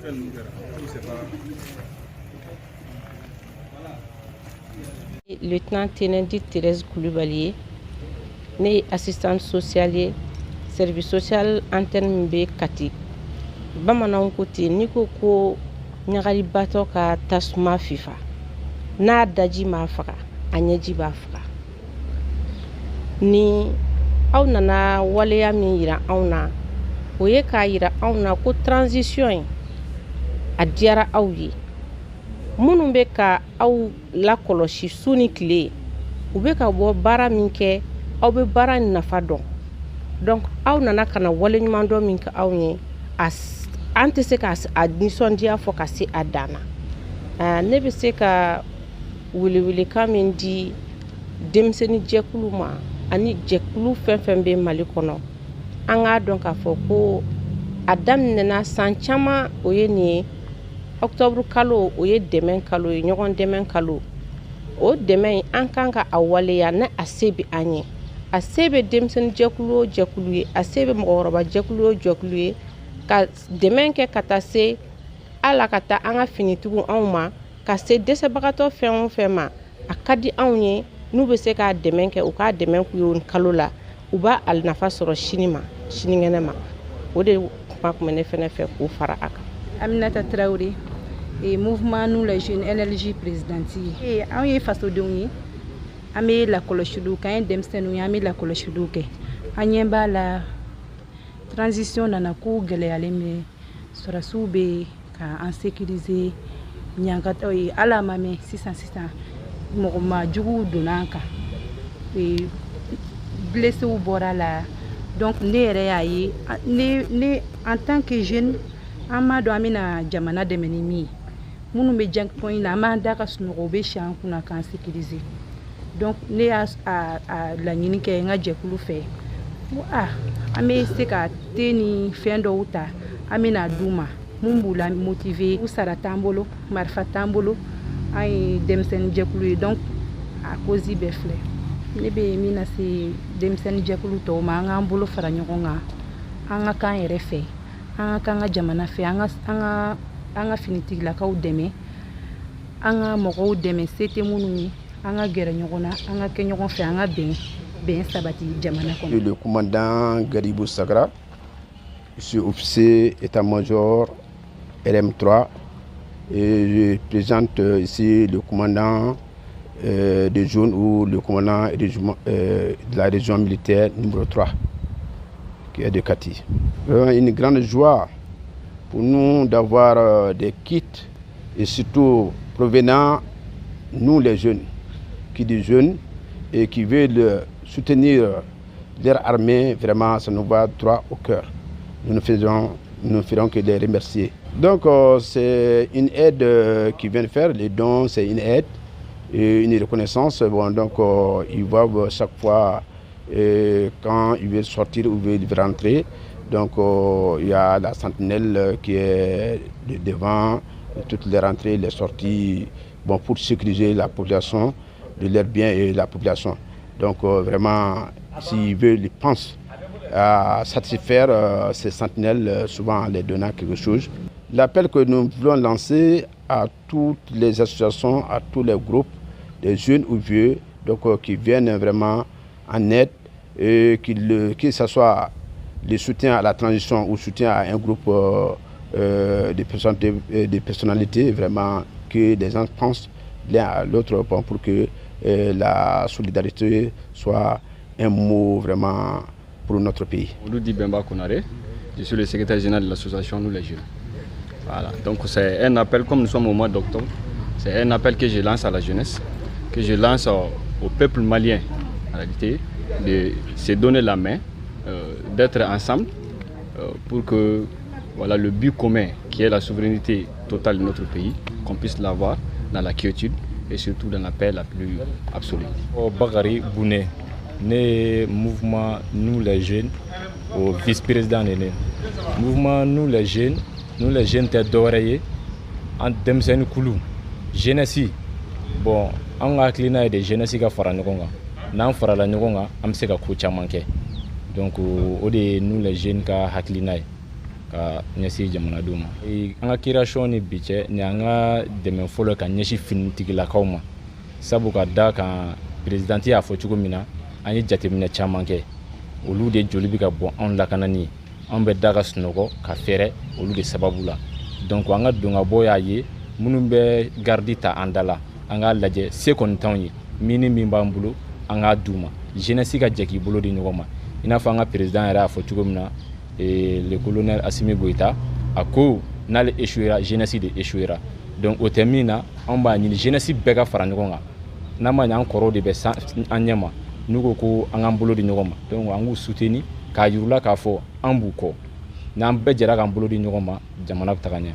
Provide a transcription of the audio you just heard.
Fɛn ninnu kɛra, c'est pas. Lieutenant Tenendi Thérèse Koulibaly ye, ne ye assistante sociale ye, service social antenne min bɛ Kati. Bamananw ko ten, n'i ko ko ɲagalibatɔ ka tasuma fifa, n'a daji m'a faga, a ɲɛji b'a faga. Ni aw nana waleya min yira anw na, o ye k'a yira anw na ko transition in a diyara aw ye. Minnu bɛ ka aw lakɔlɔsi su ni tile, u bɛ ka bɔ baara min kɛ, aw bɛ baara in nafa dɔn. Donc aw nana ka na waleɲumandɔn min kɛ anw ye, a an tɛ se ka a nisɔndiya fɔ ka se a dan na. Ne bɛ se ka welewelekan min di denmisɛnnin jɛkulu ma ani jɛkulu fɛn fɛn bɛ Mali kɔnɔ, an k'a dɔn k'a fɔ ko a daminɛna san caman, o ye nin ye. Octobre kalo, o ye dɛmɛ kalo ye, ɲɔgɔn dɛmɛ kalo. O dɛmɛ in, an kan ka a waleya ni a se bɛ an ye, a se bɛ denmisɛnnin jɛkulu o jɛkulu ye, a se bɛ mɔgɔkɔrɔba jɛkulu o jɛkulu ye, ka dɛmɛ kɛ ka taa se ala ka taa an ka finitigiw anw ma, ka se dɛsɛbagatɔ fɛn o fɛn ma. A ka di anw ye, n'u bɛ se k'a dɛmɛ kɛ, u k'a dɛmɛ k'u ye kalo la, u b'a a nafa sɔrɔ sini ma, sinikɛnɛ ma. O de kuma tun bɛ ne fɛnɛ fɛ k'o fara a kan. Aminata Traoré et mouvement Nous les jeunes, NLJ présidente ye. Anw ye fasodenw ye, an bɛ lakɔlɔsiliw kɛ. An ye denmisɛnninw ye, an bɛ lakɔlɔsiliw kɛ. An ɲɛ b'a la, transition nana, ko gɛlɛyalen bɛ, sɔrɔdasiw bɛ ka an sécuriser. Ɲangata ala ma mɛn sisan sisan, mɔgɔ ma juguw donna an kan, blesséw bɔra la. Donc ne yɛrɛ y'a ye, ne en tant que jeune, an m'a dɔn an bɛna jamana dɛmɛ ni min ye. Minnu bɛ checkpoint na, an b'an da ka sunɔgɔ, u bɛ si an kunna k'an sécuriser. Donc ne y'a a laɲini kɛ n ka jɛkulu fɛ ko a an bɛ se ka te ni fɛn dɔw ta, an bɛna d'u ma mun b'u la motiver. U sara t'an bolo, marifa t'an bolo, an ye denmisɛnnin jɛkulu ye. Donc a cause bɛɛ filɛ, ne bɛ min lase denmisɛnnin jɛkulu tɔw ma, an k'an bolo fara ɲɔgɔn kan, an ka k'an yɛrɛ fɛ, an ka k'an ka jamana fɛ, an ka finitigilakaw dɛmɛ, an ka mɔgɔw dɛmɛ se tɛ minnu ye, an ka gɛrɛ ɲɔgɔn na, an ka kɛ ɲɔgɔn fɛ, an ka bɛn bɛn sabati jamana kɔnɔ. Le commandant Garibou Sagra, je suis officier état-major RM3 et je présente ici le commandant de zone ou le commandant de la région militaire numéro 3 qui est de Kati. Vraiment une grande joie pour nous d'avoir des kits et surtout provenant nous les jeunes, qui des jeunes et qui veulent soutenir leur armée, vraiment ça nous va droit au cœur. Nous ne ferons que les remercier. Donc c'est une aide qu'ils viennent faire, les dons, c'est une aide et une reconnaissance. Bon, donc ils voient chaque fois quand ils veulent sortir ou veulent rentrer. Donc il y a la sentinelle qui est devant toutes les rentrées, les sorties, bon, pour sécuriser la population de leurs biens et la population. Donc vraiment, s'ils veulent, ils pensent à satisfaire ces sentinelles, souvent en les donnant quelque chose. L'appel que nous voulons lancer à toutes les associations, à tous les groupes, des jeunes ou vieux, donc, qui viennent vraiment en aide, et que ce soit le soutien à la transition ou soutien à un groupe de personnalités, vraiment que les gens pensent l'un à l'autre pour que la solidarité soit un mot vraiment pour notre pays. Dit Bemba Konare, je suis le secrétaire général de l'association Nous les Jeunes. Voilà, donc c'est un appel, comme nous sommes au mois d'octobre, c'est un appel que je lance à la jeunesse, que je lance au peuple malien, en réalité, de se donner la main, d'être ensemble pour que, voilà, le but commun qui est la souveraineté totale de notre pays, qu'on puisse l'avoir dans la quiétude et surtout dans la paix la plus absolue. Bakary Bouné, ne mouvement Nous les Jeunes, o vice-président de ne mouvement Nous les Jeunes. Nous les Jeunes tɛ dɔwɛrɛ ye, an denmisɛnnin kulu, jeunesse. Bon, an ka hakilina ye de jeunesse ka fara ɲɔgɔn kan. N'an farala ɲɔgɔn kan, an bɛ se ka ko caman kɛ. Donc o de ye Nous les Jeunes ka hakilina ye. Ka ɲɛsin jamanadenw ma. An ka création ni bi cɛ, nin an ka dɛmɛ fɔlɔ ka ɲɛsin finitigilakaw ma, sabu ka da kan présidente y'a fɔ cogo min na, an ye jateminɛ caman kɛ, olu de joli bɛ ka bɔn anw lakanani ye. Anw bɛ da ka sunɔgɔ ka fɛrɛ olu de sababu la. Donc an ka don ka bɔ y'a ye, minnu bɛ garde ta an da la, an k'a lajɛ, se kɔni t'anw ye, min ni min b'an bolo, an k'a d'u ma. Jeunesse ka jɛ k'i bolo di ɲɔgɔn ma, i n'a fɔ an ka président yɛrɛ y'a fɔ cogo min na, le colonel Assimi Goïta, a ko n'ale échouera, jeunesse de échouera. Donc o tɛ min na, anw b'a ɲini jeunesse bɛɛ ka fara ɲɔgɔn kan. N'a ma ɲɛ, an kɔrɔw de bɛ an ɲɛ ma, n'u ko ko an k'an bolo di ɲɔgɔn ma. Donc an k'u soutenir k'a yir'u la k'a fɔ an b'u kɔ. N'an bɛɛ jɛra k'an bolo di ɲɔgɔn ma, jamana bɛ taga ɲɛ.